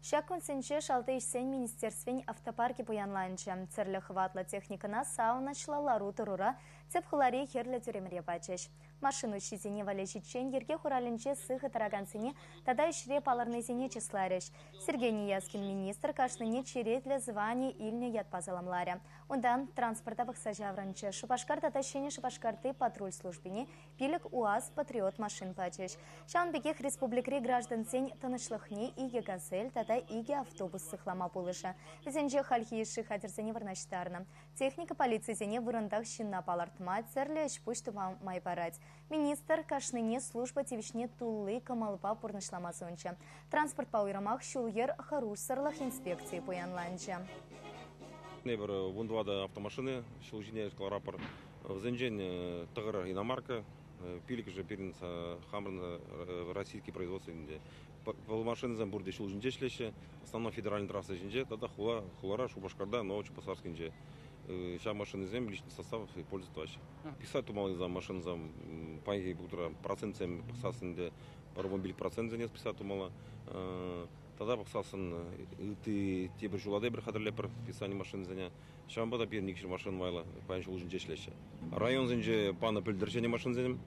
Ҫак кунсенче Шалти ӗҫсен министерствин автопаркӗ пуянланчӗ. Тӗрлӗ хӑватлӑ техникӑна савӑнӑҫлӑ лару-тӑрура тӗп хулари Хӗрлӗ тӳремре пачӗҫ. Машина уҫҫисене валеҫиччен йӗрке хуралӗнче сыхӑ тӑракансене тата ӗҫре палӑрнисене чысларӗҫ. Сергей Неяскин министр кашнине черетлӗ звани илнӗ ятпа саламларӗ. Унтан транспорта пӑхса ҫаврӑнчӗ. Шупашкар тата Ҫӗнӗ Шупашкарти патруль службине 5 УАЗ «Патриот» машин пачӗҫ. Ҫавӑн пекех республикӑри граждансен тӑнӑҫлӑхне 2 «Газель» тата 2 автобус сыхлама пулӑшӗ. Вӗсенче хальхи йышши хатӗрсене вырнаҫтарнӑ. Техника полицисене вырӑнтах ҫынна палӑртма, тӗрлӗ ӗҫ-пуҫ тума май парать. Министр кашнине служба тивӗҫне тулли кӑмӑлпа пурнӑҫлама сунчӗ. Транспортпа уйрӑмах ҫул-йӗр хӑрушсӑрлӑх инспекцийӗ пуянланчӗ. Эпир 14 автомашина ҫул ҫине кӑларатпӑр. Вӗсенчен 9 иномарка, 5-шӗ пирӗн хамӑрӑн российский производство ӗнтӗ. Вӑл машинӑсем пурте ҫул ҫинче ӗҫлеҫҫӗ, основной федеральный трасса ҫинче тата хулара, Шупашкарта, Новочебоксарскинче. Ҫав машинӑсем личный состав пользоваться тӑваҫҫӗ. Писать тумалли машинӑсем паянхи пултӑра процентсем пӑхсассӑн ӗнтӗ пӗр 15 процентсене списать тумалла. Тата пӑхсассӑн ытти тепӗр ҫула тепӗр хатӗрлетпӗр списание машинӑсене. Ҫавӑнпа та пирӗн 200 машина майлӑ паян ҫул ҫинче ӗҫлеҫҫӗ. Районсенче панӑ пӗлтӗр ҫӗнӗ машинӑсем.